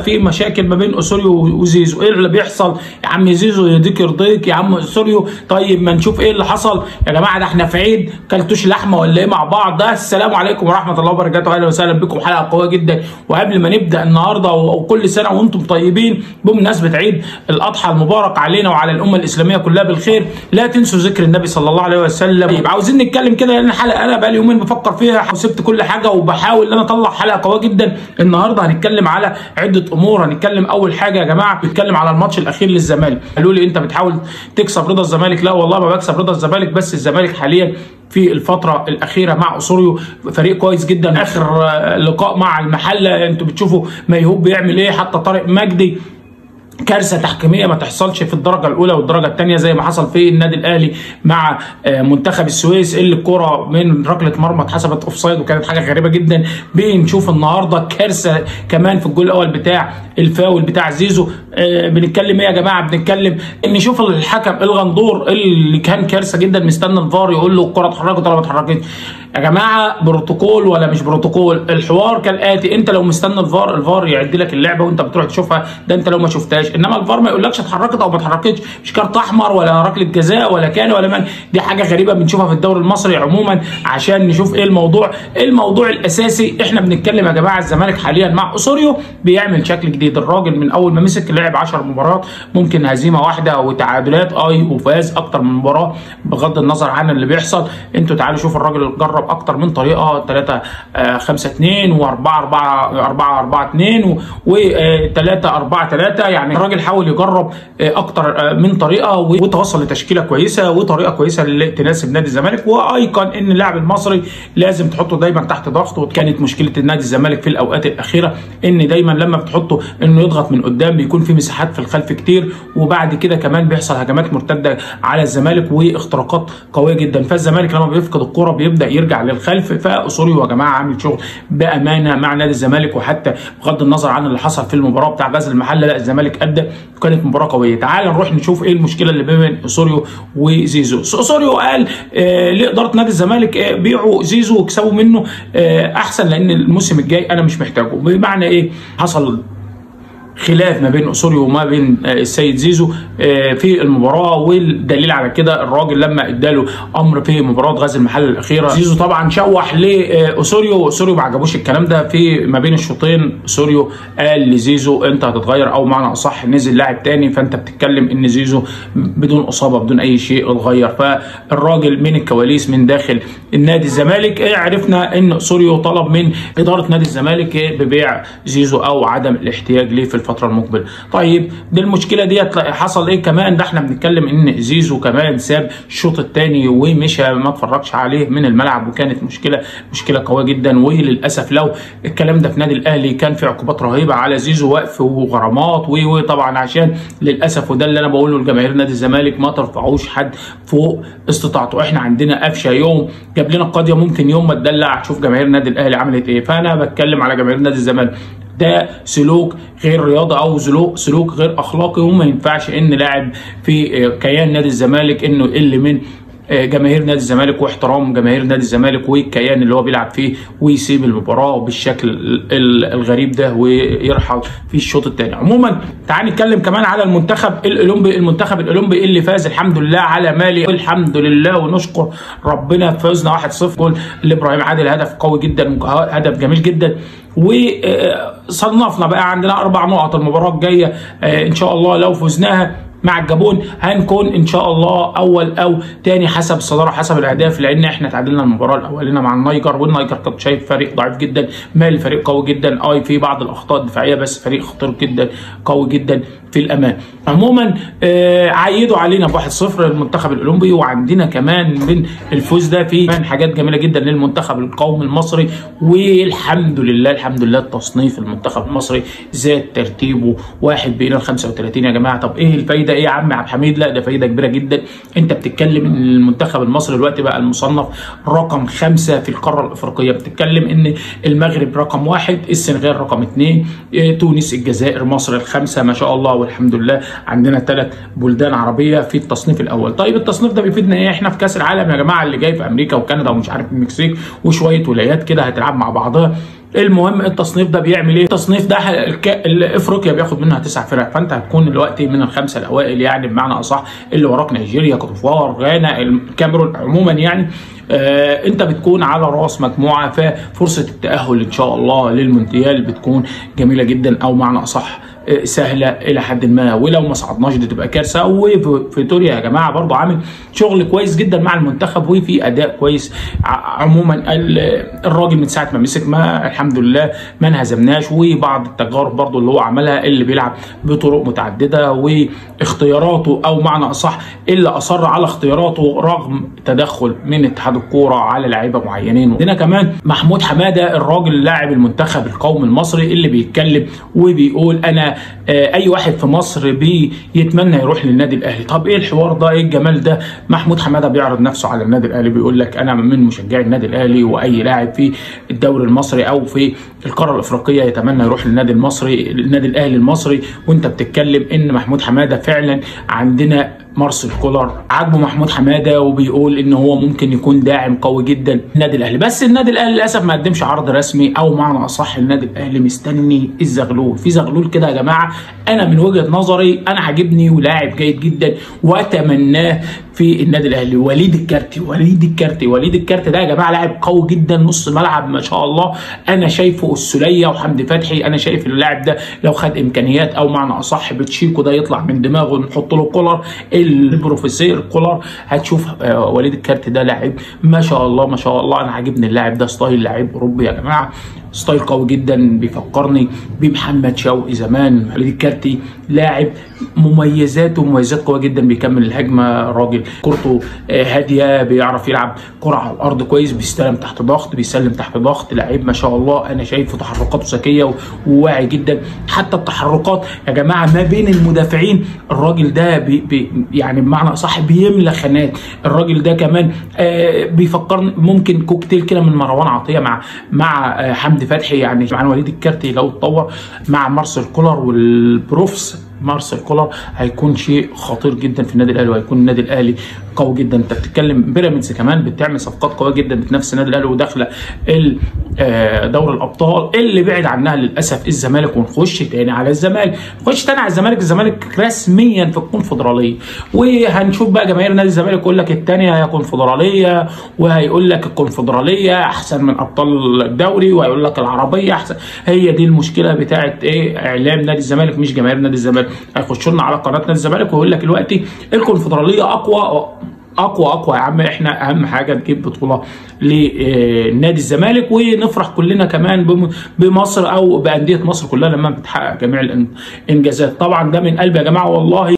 في مشاكل ما بين اوسوريو وزيزو. ايه اللي بيحصل يا عم زيزو؟ يديك يرضيك يا عم اوسوريو. طيب ما نشوف ايه اللي حصل يا جماعة، ده احنا في عيد كلتوش لحمه ولا ايه مع بعض؟ ده السلام عليكم ورحمة الله وبركاته، اهلا وسهلا بكم، حلقة قوية جدا. وقبل ما نبدا النهارده وكل سنة وانتم طيبين بمناسبة عيد الاضحى المبارك علينا وعلى الامة الاسلامية كلها بالخير، لا تنسوا ذكر النبي صلى الله عليه وسلم. طيب عاوزين نتكلم كده لان الحلقة انا بقالي يومين بفكر فيها وسبت كل حاجة وبحاول ان انا اطلع حلقة قوية جدا. النهارده هنتكلم على عده امور. هنتكلم اول حاجة يا جماعة، بنتكلم على الماتش الاخير للزمالك. قالوا لي انت بتحاول تكسب رضا الزمالك. لا والله ما بكسب رضا الزمالك، بس الزمالك حاليا في الفترة الاخيرة مع اوسوريو فريق كويس جدا. اخر لقاء مع المحلة انتوا بتشوفوا ميهوب بيعمل ايه، حتى طارق مجدي كارثة تحكيميه ما تحصلش في الدرجة الاولى والدرجة الثانية زي ما حصل في النادي الاهلي مع منتخب السويس اللي الكره من ركلة مرمى اتحسبت offside وكانت حاجة غريبة جدا. بنشوف النهارده كارثة كمان في الجول الاول بتاع الفاول بتاع زيزو. بنتكلم ايه يا جماعة؟ بنتكلم ان نشوف الحكم الغندور اللي كان كارثة جدا، مستني الفار يقول له الكره اتحركت ولا ما اتحركتش. يا جماعة بروتوكول ولا مش بروتوكول؟ الحوار كالاتي: انت لو مستني الفار، الفار يعد لك اللعبة وانت بتروح تشوفها، ده انت لو ما شفتهاش. انما الفار ما يقولكش اتحركت او ما اتحركتش، مش كارت احمر ولا ركلة جزاء ولا كان ولا من. دي حاجة غريبة بنشوفها في الدوري المصري عموما. عشان نشوف ايه الموضوع، الموضوع الاساسي احنا بنتكلم يا جماعة الزمالك حاليا مع اوسوريو بيعمل شكل جديد. الراجل من اول ما مسك لعب 10 مباريات، ممكن هزيمة واحدة وتعادلات وفاز اكتر من مباراة بغض النظر عن اللي بيحصل. انتوا تعالوا شوفوا الراجل جرب اكتر من طريقه، 3 5 2 و4 4 4 4 2 و3 4 3. يعني الراجل حاول يجرب اكتر من طريقه وتوصل لتشكيله كويسة وطريقه كويسة اللي تناسب نادي الزمالك. وايقن ان اللاعب المصري لازم تحطه دايما تحت ضغط، وكانت مشكلة النادي الزمالك في الاوقات الاخيرة ان دايما لما بتحطه انه يضغط من قدام بيكون في مساحات في الخلف كتير، وبعد كده كمان بيحصل هجمات مرتدة على الزمالك واختراقات قوية جدا. فالزمالك لما بيفقد الكره بيبدا يرجع للخلف. فاوسوريو يا جماعة عامل شغل بامانه مع نادي الزمالك، وحتى بغض النظر عن اللي حصل في المباراة بتاع غزل المحلة، لا الزمالك ادى وكانت مباراة قوية. تعال نروح نشوف ايه المشكلة اللي بين اوسوريو وزيزو. اوسوريو قال لادارة نادي الزمالك بيعوا زيزو واكسبوا منه احسن، لان الموسم الجاي انا مش محتاجه. بمعنى ايه؟ حصل خلاف ما بين اوسوريو وما بين السيد زيزو في المباراة، والدليل على كده الراجل لما اداله امر في مباراة غزل المحلة الاخيرة، زيزو طبعا شوح لاوسوريو، واوسوريو ما عجبوش الكلام ده. في ما بين الشوطين اوسوريو قال لزيزو انت هتتغير، او معنى اصح نزل لاعب تاني. فانت بتتكلم ان زيزو بدون اصابه بدون اي شيء اتغير. فالراجل من الكواليس من داخل النادي الزمالك عرفنا ان اوسوريو طلب من ادارة نادي الزمالك ببيع زيزو او عدم الاحتياج ليه في الفترة المقبلة. طيب دي المشكلة ديت حصل ايه كمان؟ ده احنا بنتكلم ان زيزو كمان ساب الشوط الثاني ومشى، ما اتفرجش عليه من الملعب، وكانت مشكلة قوية جدا. وللاسف لو الكلام ده في نادي الاهلي كان في عقوبات رهيبة على زيزو، وقف وغرامات وطبعا عشان للاسف، وده اللي انا بقوله لجماهير نادي الزمالك، ما ترفعوش حد فوق استطاعته. احنا عندنا قفشه يوم جاب لنا القضية، ممكن يوم ما تدلع تشوف جماهير نادي الاهلي عملت ايه. فانا بتكلم على جماهير نادي الزمالك، ده سلوك غير رياضي او سلوك غير اخلاقي، وما ينفعش ان لاعب في كيان نادي الزمالك انه يقل من جماهير نادي الزمالك واحترام جماهير نادي الزمالك والكيان اللي هو بيلعب فيه، ويسيب المباراة بالشكل الغريب ده ويرحل في الشوط الثاني. عموما تعال نتكلم كمان على المنتخب الاولمبي. المنتخب الاولمبي اللي فاز الحمد لله على مالي، الحمد لله ونشكر ربنا، فزنا 1-0 جول لابراهيم عادل، هدف قوي جدا، هدف جميل جدا. وصنفنا بقى عندنا 4 نقط. المباراة الجاية ان شاء الله لو فزناها مع الجابون هنكون ان شاء الله اول او تاني حسب الصدارة حسب الاهداف، لان احنا تعادلنا المباراة الاولانية مع النيجر، والنيجر كنت شايف فريق ضعيف جدا، مالي فريق قوي جدا، في بعض الاخطاء الدفاعية بس فريق خطير جدا قوي جدا في الامان. عموما عيدوا علينا ب 1-0 المنتخب الاولمبي، وعندنا كمان من الفوز ده في كمان حاجات جميلة جدا للمنتخب القومي المصري، والحمد لله الحمد لله التصنيف المنتخب المصري زاد ترتيبه 1 بقينا 35 يا جماعة. طب ايه الفايدة؟ ايه يا عم عبد الحميد؟ لا ده فايده كبيرة جدا. انت بتتكلم ان المنتخب المصري دلوقتي بقى المصنف رقم 5 في القارة الافريقية، بتتكلم ان المغرب رقم 1، السنغال رقم 2، تونس، الجزائر، مصر الخمسة ما شاء الله والحمد لله. عندنا 3 بلدان عربية في التصنيف الاول. طيب التصنيف ده بيفيدنا ايه؟ احنا في كاس العالم يا جماعة اللي جاي في امريكا وكندا ومش عارف المكسيك وشوية ولايات كده هتلعب مع بعضها. المهم التصنيف ده بيعمل ايه؟ التصنيف ده افريقيا بياخد منها 9 فرق، فانت هتكون دلوقتي من ال5 الاوائل، يعني بمعنى اصح اللي وراك نيجيريا، كوتوفوار، غانا، الكاميرون عموما يعني. انت بتكون على راس مجموعة، ففرصه التاهل ان شاء الله للمونديال بتكون جميلة جدا، او معنى اصح سهلة الى حد ما، ولو ما صعدناش دي تبقى كارثة. وفيتوريا يا جماعة برضو عامل شغل كويس جدا مع المنتخب وفي اداء كويس عموما. الراجل من ساعة ما مسك ما الحمد لله ما انهزمناش، وبعض التجارب برضو اللي هو عملها اللي بيلعب بطرق متعددة واختياراته، او معنى اصح اللي اصر على اختياراته رغم تدخل من اتحاد الكورة على لعيبة معينين. هنا كمان محمود حمادة الراجل لاعب المنتخب القومي المصري اللي بيتكلم وبيقول انا اي واحد في مصر بيتمنى يروح للنادي الاهلي. طب ايه الحوار ده؟ ايه الجمال ده؟ محمود حمادة بيعرض نفسه على النادي الاهلي، بيقول لك انا من مشجعي النادي الاهلي، واي لاعب في الدوري المصري او في القارة الافريقية يتمنى يروح للنادي المصري، النادي الاهلي المصري. وانت بتتكلم ان محمود حمادة فعلا عندنا مارسيل كولر عاجبه محمود حمادة، وبيقول ان هو ممكن يكون داعم قوي جدا للنادي الاهلي. بس النادي الاهلي للاسف ما قدمش عرض رسمي، او معنى اصح النادي الاهلي مستني الزغلول. في زغلول كده يا جماعة، انا من وجهه نظري انا عاجبني ولاعب جيد جدا واتمناه في النادي الاهلي، وليد الكارتي. وليد الكارتي، وليد الكارتي ده يا جماعة لاعب قوي جدا، نص ملعب ما شاء الله. انا شايفه السوليه وحمدي فتحي، انا شايف اللاعب ده لو خد امكانيات، او معنى اصح بتشيكو ده يطلع من دماغه نحط له كولر، البروفيسور كولر، هتشوف وليد الكارتي ده لاعب ما شاء الله ما شاء الله. انا عاجبني اللاعب ده، style لاعب اوروبي يا جماعة، style قوي جدا، بيفكرني بمحمد شوقي زمان. وليد الكارتي لاعب مميزاته مميزات قوية جدا، بيكمل الهجمة، راجل كورته هادية، بيعرف يلعب كره على الارض كويس، بيستلم تحت ضغط، بيسلم تحت ضغط، لعيب ما شاء الله. انا شايفه تحركاته ذكية وواعي جدا، حتى التحركات يا جماعة ما بين المدافعين الراجل ده بي يعني بمعنى اصح بيملى خانات. الراجل ده كمان بيفكرني ممكن كوكتيل كده من مروان عطية مع حمدي فتحي، يعني مع وليد الكارتي لو اتطور مع مارسيل كولر والبروفس مارسيل كولر هيكون شيء خطير جدا في النادي الاهلي، وهيكون النادي الاهلي قوي جدا. انت بتتكلم بيراميدز كمان بتعمل صفقات قوية جدا بتنافس النادي الاهلي وداخله دوري الابطال اللي بعد عنها للاسف الزمالك. ونخش تاني على الزمالك، نخش تاني على الزمالك. الزمالك رسميا في الكونفدراليه، وهنشوف بقى جماهير نادي الزمالك يقول لك الثانية هي كونفدراليه، وهيقول لك الكونفدراليه احسن من ابطال الدوري، وهيقول لك العربية احسن. هي دي المشكلة بتاعت ايه؟ اعلام نادي الزمالك مش جماهير نادي الزمالك. هيخشوا لنا على قناة نادي الزمالك ويقول لك دلوقتي الكونفدراليه اقوى اقوى اقوى. يا عم احنا اهم حاجة نجيب بطوله لنادي الزمالك ونفرح كلنا كمان بمصر او بانديه مصر كلها لما بتحقق جميع الانجازات. طبعا ده من قلبي يا جماعة والله.